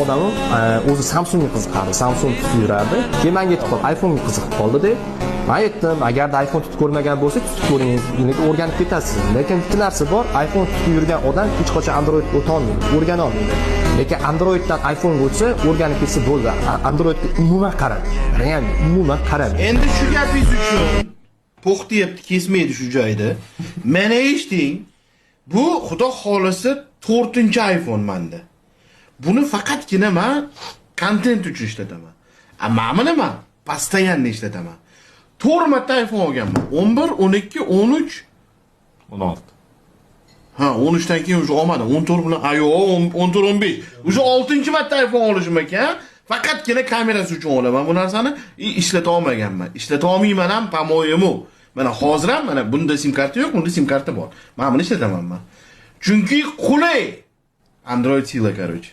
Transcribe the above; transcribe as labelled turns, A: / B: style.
A: Odamim o'zi Samsungga qiziqardi, Samsung tutib yurardi. Keyin menga aytib qoldi, iPhone'ga qiziqib qoldi deb. Men aytdim, agarda iPhone tutib ko'rmagan bo'lsangiz, tutib ko'ring, o'rganib ketasiz. Lekin bitta narsa bor, iPhone tutib yurgan odam hech qachon Androidga o'ta olmaydi, o'rgana olmaydi. Lekin Androiddan iPhonega o'tsa, o'rganib ketsa bo'ldi. Androidga umuman qaramaydi. Real, umuman qaramaydi.
B: Endi shu gapingiz uchun po'xtiyapti, kesmaydi shu joyda. Meni eshiting. Bu xudo xolisa 4-iPhone menda. Buni faqatgina men kontent uchun ishlataman. A mana buni man постоянно ishlataman. 4 marta iPhone olganman. 11, 12, 13,
C: 16.
B: Ha, 13 dan keyin уже olmadim. 14 bilan, a yo'q, 14, 15. Уже 6-marta iPhone olishim ekan. Faqatgina kamerasi uchun olaman bu narsani. И ishlata olmaganman. Ishlata olmayman ham, по-моему. Mana hozir ham mana bunda sim karta yo'q, bunda sim karta bor. Mana buni ishlataman man. Chunki qulay. Android сила, короче.